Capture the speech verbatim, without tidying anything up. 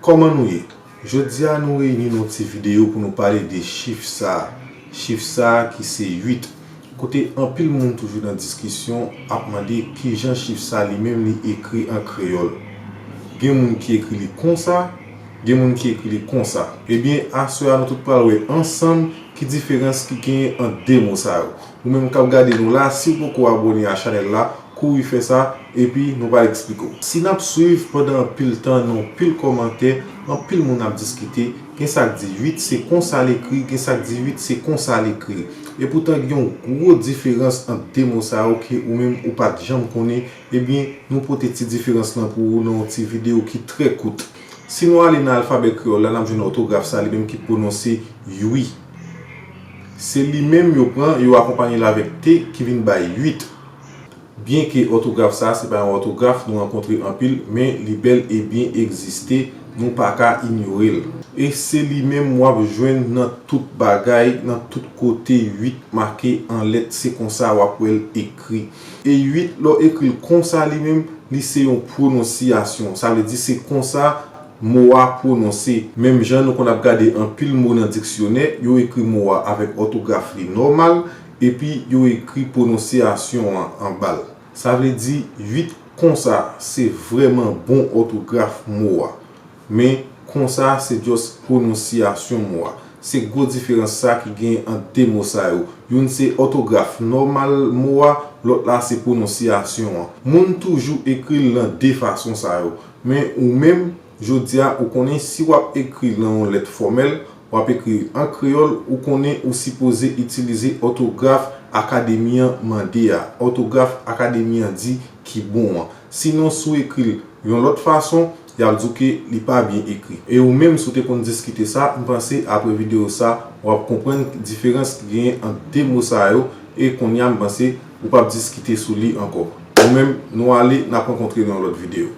Kòman nou ye? Jodi a nou reyini nan yon ti videyo pou nou pale de chif sa a. Chif sa a ki se uit. Kote anpil moun toujou nan diskisyon ap mande kijan chif sa li menm li ekri an kreyòl. Gen moun ki ekri li konsa, gen moun ki ekri li konsa. Ebyen, aswè a nou tout pral wè ansanm ki diferans ki genyen ant de mo sa yo. Ou menm k ap gade nou la, si w poko abòne a chanèl la, kouri fè sa, epi nou pral eksplike w. Si n ap swiv pandan anpil tan nan anpil kòmantè, anpil moun ap diskite, gen sa k di uit se konsa l ekri, gen sa k di uit se konsa l ekri. Epoutan gen yon gwo diferans ant de mo sa yo ke ou menm ou pa t janm konnen, ebyen, nou pote ti diferans lan pou ou nan yon ti videyo ki trè kout. Si nou ale nan alfabè kreyòl la, n ap jwenn òtograf sa li menm ki pwononse ui. Se li menm yo pran, yo akonpanye l avèk te ki vin bay uit. Byenke òtograf sa a se pa yon òtograf nou rankontre anpil, men li bèl e byen egziste, nou pa ka inyore l. E se li menm w ap jwenn nan tout bagay, nan tout kote uit make an lèt, se konsa w ap wè l ekri. E uit, lè w ekri l konsa li menm, li se yon pwononsiyasyon. Sa vle di se konsa mo a pwononse. Menm jan nou konn ap gade anpil mo nan diksyonè, yo ekri mo a avèk òtograf li nòmal, epi yo ekri pwononsiyasyon an anba l. Sa vle di uit konsa se vrèman bon òtograf mo a. Men konsa se just pwononsiyasyon mo a. Se gwo diferans sa ki genyen ant de mo sa yo. Youn se òtograf nòmal mo a, lòt la se pwononsiyasyon an. Moun toujou ekri l nan de fason sa yo. Men ou menm, jodi a, ou konnen si w ap ekri l nan yon lèt fòmèl, w ap ekri l an kreyòl, ou konnen ou sipoze itilize òtograf akademi an mande a, òtograf akademi an di ki bon an. Sinon, si w ekri l yon lòt fason, y ap di w ke li pa byen ekri. E ou menm, si w te konn diskite sa, m panse apre videyo sa, w ap konprann diferans ki genyen ant de mo sa yo, e kounye a, m panse ou p ap diskite sou li ankò. Ou menm, nou ale, n ap rankontre nan yon lòt videyo.